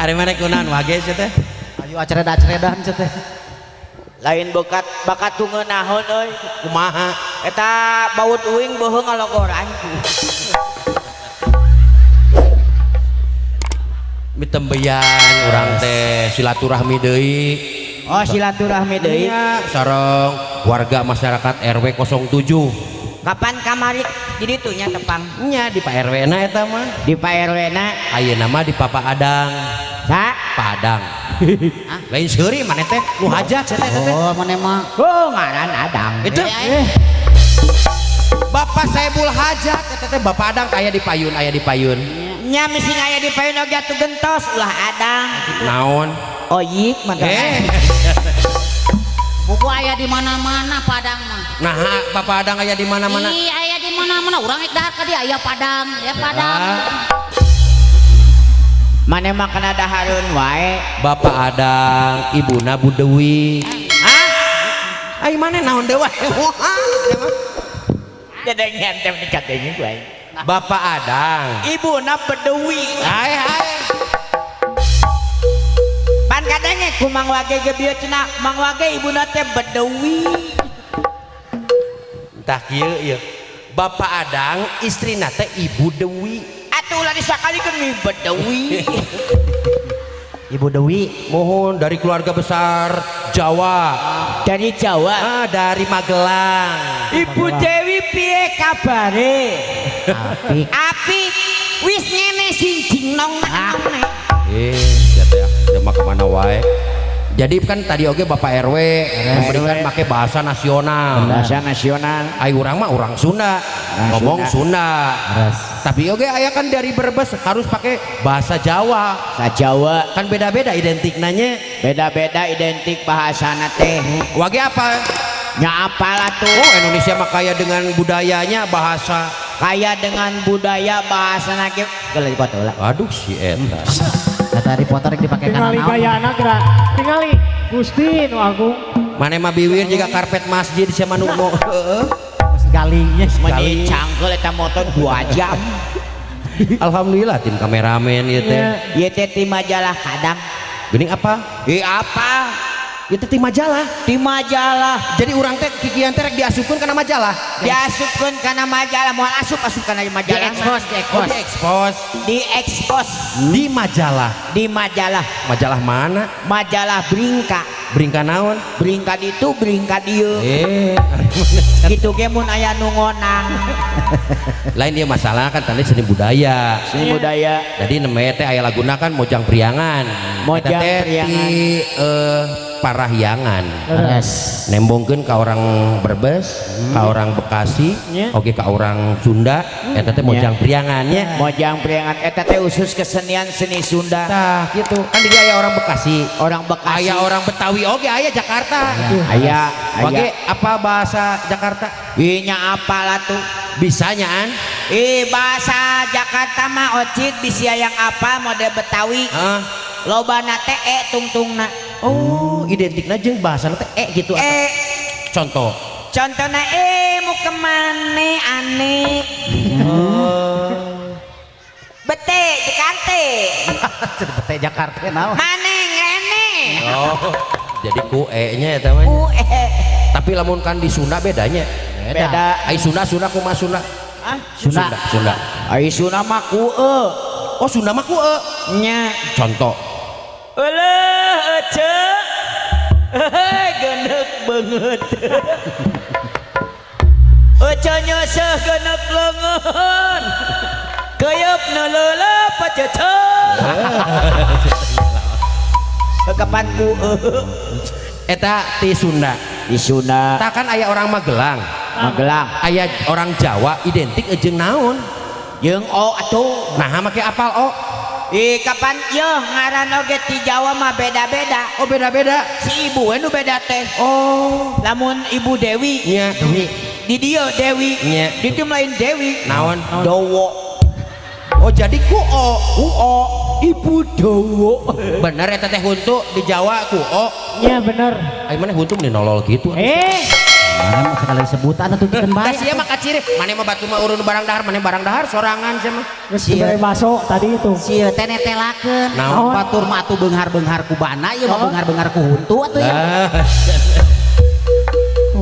Ari mana kunaon wage sia teh? Ayo acereda-aceredan sia teh. Lain bekat bakat tu ngeunahon euy. Kumaha? Eta baut uing beuheung ngalogoran. Mitembeyan urang teh silaturahmi deui. Oh, silaturahmi deui. Sareng warga masyarakat RW 07. Kapan kamari di ditu nya tepang? Nya di Pak RW na eta mah. Di Pak RW na. Ayeuna mah di Papa Adang. Sa? Padang. Lain seuri maneh teh nu hajat sia teh. Oh, maneh mah. Oh, ngaran Adang. Itu. Bapak Saebul Hajat eta teh Bapak Adang aya di payun, aya di payun. Nya misi aya di payun oge atuh gentos ulah Adang. Naon? Oyik mah. Buku aya di mana-mana Padang mah. Nah, Bapak Adang aya di mana-mana? Ih, aya di mana-mana. Urang rek dahar ka dieu aya Padang, ya Padang. Mane mah kana dahareun wae. Bapak Adang, ibuna Bu Dewi. Hah? Ai mane naon deui wae? Jadi nyantem nih katanya gue. Bapak Adang. Ibuna Bedewi. Hai hai. Pan kadenge ku Mang Wage ge bieu cenah, Mang Wage ibuna teh Bedewi. Tah kieu ieu. Bapak Adang istrina teh Ibu Dewi. Atuh ulah disakalikeun mi Bedewi. Ibu Dewi. Mohon dari keluarga besar Jawa. Dari Jawa. Ah, dari Magelang. Ibu Dewi piye kabare? Apik. Apik. Wis ngene sing jingnong nong. Sia teh mah kemana wae. Jadi kan tadi oge Bapak RW memberikan make bahasa nasional. Bahasa nasional. Ai urang mah urang Sunda, ngomong Sunda. Tapi oge aya kan dari Brebes harus pakai bahasa Jawa. Bahasa Jawa. Kan beda-beda identiknanya. Beda-beda identik bahasana teh. Wage apa? Nya apalah tuh. Oh, Indonesia mah kaya dengan budayanya bahasa. Kaya dengan budaya bahasa ge. Geuleuh foto lah. Aduh si eta. Kata reporter yang dipakai Tingali kana naon. gayana gerak. Tingali Gusti nu agung. Mane mah biwir jiga karpet masjid sia mah nu mau. Heeh. Galingnya Meni cangkel eta motor 2 jam. Alhamdulillah tim kameramen ieu teh. Ieu teh ti majalah kadang. Geuning apa? Ih apa? Ieu teh ti majalah. Ti majalah. Jadi urang teh kikian teh rek diasupkeun kana majalah. Diasupkeun kana majalah, moal asup-asup kana majalah. Diekspos, diekspos. Oh, diekspos. Diekspos. Di majalah. Di majalah. Majalah mana? Majalah Bringka. Bringka naon? Bringka ditu, bringka dieu. Gitu ge mun aya nu ngonang. Lain dia masalah kan tadi seni budaya. Seni budaya. Jadi namanya teh aya laguna kan Mojang Priangan. Mojang Priangan. Di Parahyangan. Leres. Nembongkeun ka orang Brebes, ka orang Bekasi, oge ka orang Sunda, eta teh Mojang Priangan nya. Mojang Priangan eta teh khusus kesenian seni Sunda. Tah gitu. Kan di dia aya orang Bekasi, orang Bekasi. Aya orang Betawi oge aya Jakarta. Aya, aya. Oge apa bahasa Jakarta? Ih nya apalah tuh. Bisanya an? Ih bahasa Jakarta mah ocit bisa yang apa model Betawi. Heeh. Lobana teh e tungtungna. Oh, identikna jeung bahasana teh e gitu. E. Contoh. Contohna e mau kemane ane. Oh. Bete Jakarta. Bete Jakarta naon? Mane ngrene. Oh. Jadi ku e-nya eta mah. Ku e. Tapi lamun kan di Sunda bedanya. Beda. Ai Sunda Sunda kumaha Sunda? Ah, Sunda. Sunda. Ai Sunda mah ku e. Oh, Sunda mah ku e. Nya. Contoh. Eueuh ece. Genek banget. Ece nyeseh genek leungeun. Keuyeub nu leuleup ecece. Kapan ku e. Eta ti Sunda. Di Sunda. Tah kan aya orang Magelang. Magelang. Aya orang Jawa identik jeung naon? Jeung o atuh. Nah, make apal o. Ih kapan yeuh ngaran oge ti Jawa mah beda-beda. Oh beda-beda. Si ibu we nu beda teh. Oh. Lamun Ibu Dewi. Nya. Dewi. Di dieu Dewi. Nya. Di dieu lain Dewi. Naon? Dowo. Oh jadi ku o. Ku o. Ibu Dowo. Bener eta teh huntu di Jawa ku o. Nya bener. Ai mana huntu meni nolol gitu. Mana mah sekali sebutan atuh teu Da bae. sia mah kaciri, maneh mah batu mah urun barang dahar, maneh barang dahar sorangan sia mah. Geus dibere baso tadi itu. Sieu teh netelakeun. Naon? Batur mah atuh beunghar-beunghar ku bana, ieu mah beunghar-beunghar ku huntu atuh ya. Lah,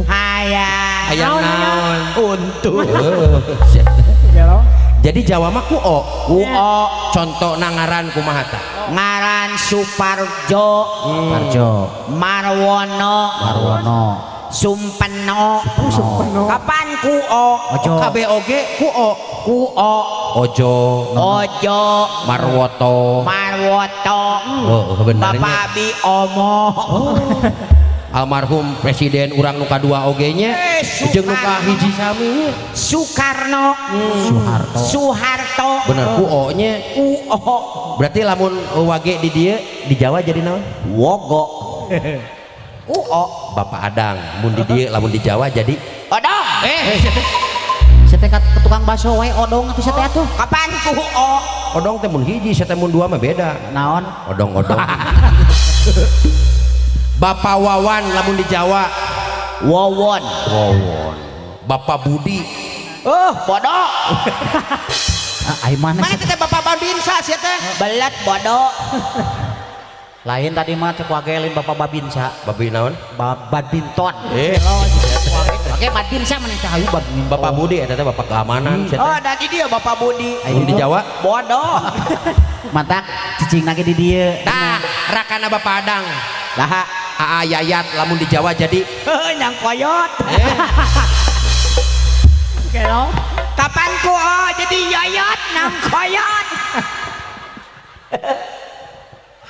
Hayang. hayang naon? Untu. Heuh, sia. Gelo. Jadi Jawa mah ku o. Ku o. Contoh ngaran kumaha tah? Ngaran Suparjo, Parjo, Marwono, Marwono, Sumpeno. Sumpeno. Kapan ku o? Ojo. KB oge ku o. Ku o. Ojo, Ojo, Marwoto. Marwoto. Oh, benernya. Bapak Abi Omo. Almarhum presiden urang nu kadua oge nya Eh, jeung nu kahiji sami nya. Soekarno, Soeharto. Soeharto. Bener ku o nya. Ku o. Berarti lamun wage di dieu di Jawa jadi naon? Wogo. Ku o. Bapak Adang mun di dieu lamun di Jawa jadi Odong. eh Sia teh ka tukang bakso wae odong atuh sia teh atuh. Kapan ku o? Odong teh mun hiji sia teh mun dua mah beda. Naon? Odong-odong. Bapak Wawan lamun di Jawa Wowon. Wawon. Bapak Budi. Oh, bodoh. Ah, ai mana Mana sia? teh Bapak Babinsa sia teh? Belet bodoh. Lain tadi mah cek wage lain Bapak Babinsa. Babi naon? Badminton. Eh, Oke, Babinsa mana teh hayu badminton. Bapak Budi eta teh bapak keamanan sia teh. Oh, tadi dia Bapak Budi. Mun di Jawa Bodoh. Matak cicing lagi di dieu. Tah, rakana Bapak Adang. Lah, Aa Yayat lamun di Jawa jadi nyang koyot. Gelo. Kapan ku o jadi yoyot nang koyot.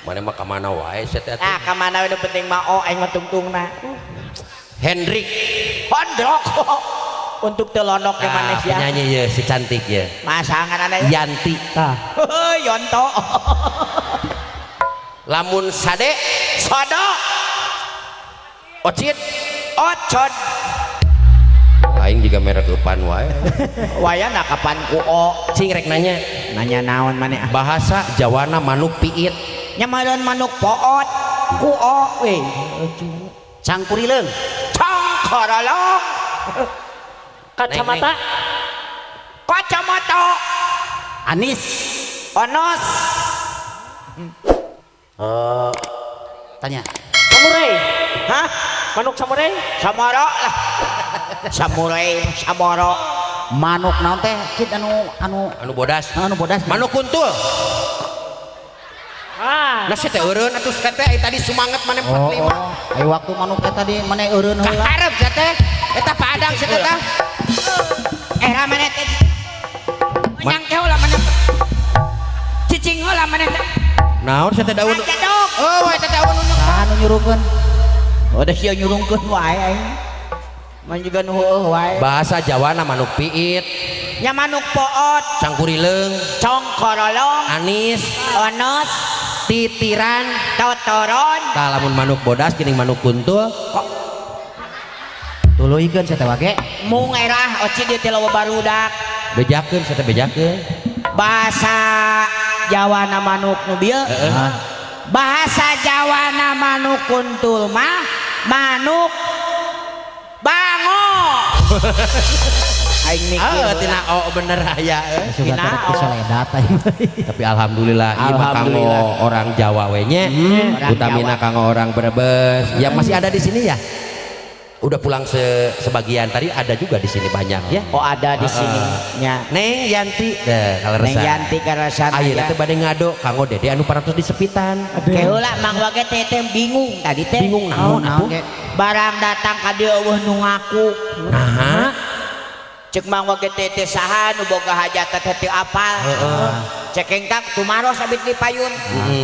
Mana mah kamana wae sia teh. Ah, kamana udah penting mah o aing mah tungtungna. Hendrik. Hondrok. Untuk telonok yang Ah, manis ya. penyanyi ya si cantik ya. Masangan aneh. Yanti. Tah. Heuh, Yonto. Lamun sade Sodo. ocit Ocot. aing juga merek eupan wae. Wayana kapan ku o? Cing rek nanya Nanya naon maneh ah. bahasa Jawana manuk piit. Nyamareun manuk poot ku o we. Cangkurileung. Cangkorolong. Kacamata. Kacamata. Anis. Onos. Tanya. Samurai. Hah? Manuk samurai. Samoro lah. Samurai, samoro. Manuk naon teh cit anu anu Anu bodas. anu bodas. Manuk kuntul. Ah. Nah sia teh eureun atuh sia teh tadi semangat maneh Oh, 45. oh. Ayo waktu manuk teh tadi maneh eureun heula. Kaharep sia teh. Eta Pak Adang sia teh tah. Era maneh teh. Nyangke heula maneh. Cicing heula maneh teh. Naon sia teh daun? Cedok. Oh, eta daun nu Saha nu nyuruhkeun? Udah sia nyurungkeun wae aing. Man juga nu heueuh wae. Bahasa Jawana manuk piit, Nya manuk poot, cangkurileung, congkorolong, anis, onos, titiran. totoron. Tah lamun manuk bodas geuning manuk kuntul. Tuluykeun sia teh wage. Mung erah oci dieu teh loba barudak. Bejakeun sia teh bejakeun. Bahasa Jawa na manuk nu bieu. Heeh. Bahasa Jawa na manuk kuntul mah manuk bango. Aing mikir. Ah, tina o bener aya euy. Sugan Tina, tarik oh. pisaledat aing. Tapi alhamdulillah ieu mah kanggo Alhamdulillah. orang Jawa we nya. Orang Utamina Jawa. kanggo orang Brebes. Ya masih ada di sini ya? Udah pulang sebagian tadi ada juga di sini banyak ya. Oh ada di sini nya. Neng Yanti deh kalau Neng Yanti karasan Ayeuna teh bade ngado kanggo Dede anu parantos di sepitan. Ke heula Mang Wage teh teh bingung tadi teh. Bingung naon Naon atuh? ge? Barang datang ka dieu eueuh nu ngaku. Naha? Cek Mang Wage teh teh saha nu boga hajat teh teu apal. Cekeng Kang tumaros abit di payun.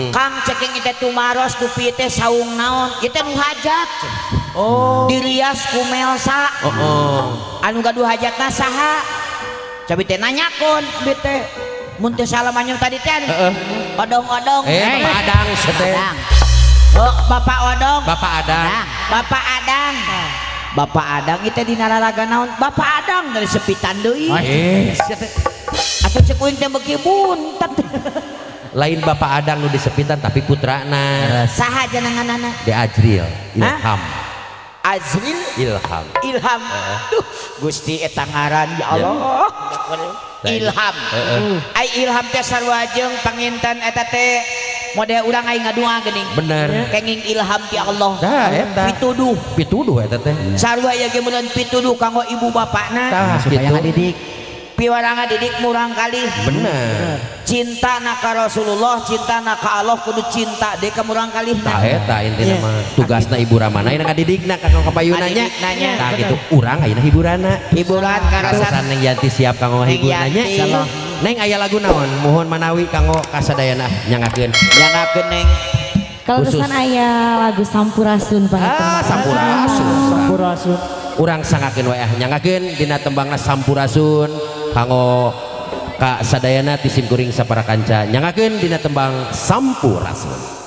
Kang cekeng teh tumaros dupi teh saung naon? Ieu teh nu hajat. Oh. Dirias ku Melsa. Heeh. Anu gaduh hajatna saha? Cabi teh nanyakeun abdi teh. Mun teu salah manyun tadi teh. Heeh. Odong-odong. Eh, Bapak Adang teh. Adang. Oh, Bapak Odong. Bapak Adang. Adang. Bapak Adang. Bapak Adang itu dina lalaga naon? Bapak Adang dari sepitan deui. Eh, sia teh. Atuh cek uing teh beuki buntet. Lain Bapak Adang nu di sepitan tapi putrana. Saha jenenganana? De Ajril Ilham. Azril Ilham. Ilham. Duh, Gusti eta ngaran ya Allah. Ilham. Ai Ilham teh sarua jeung panginten eta teh model urang ai ngadua geuning. Bener. Kenging ilham ti Allah. Tah eta. Pituduh. Pituduh eta teh. Sarua ieu ge meureun pituduh kanggo ibu bapakna. Tah supaya gitu. ngadidik. Piwaranga didik murang kali. Bener. Cinta na ka Rasulullah, cinta na ka Allah kudu cinta deui ka murang kalih. Tah eta intina mah tugasna ibu ramana ayeuna ngadidikna kanggo kapayunna nya. Ngadidikna nya. Tah gitu urang ayeuna hiburanna. Hiburan karasan Karasan Neng Yanti siap kanggo Neng hiburanna nya. Yanti. Neng aya lagu naon? Mohon manawi kanggo kasadayana nyangakeun. Nyangakeun Neng. Kalau Khusus. kesan aya lagu Sampurasun Pak. Ah, Sampurasun. Sampurasun. Urang sangakeun we ah nyangakeun dina tembangna Sampurasun kanggo ka sadayana ti simkuring sapara kanca nyangakeun dina tembang Sampurasun.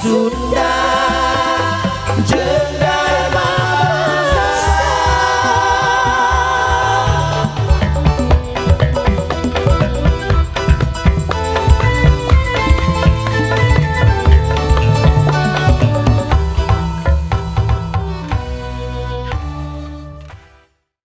Sunda.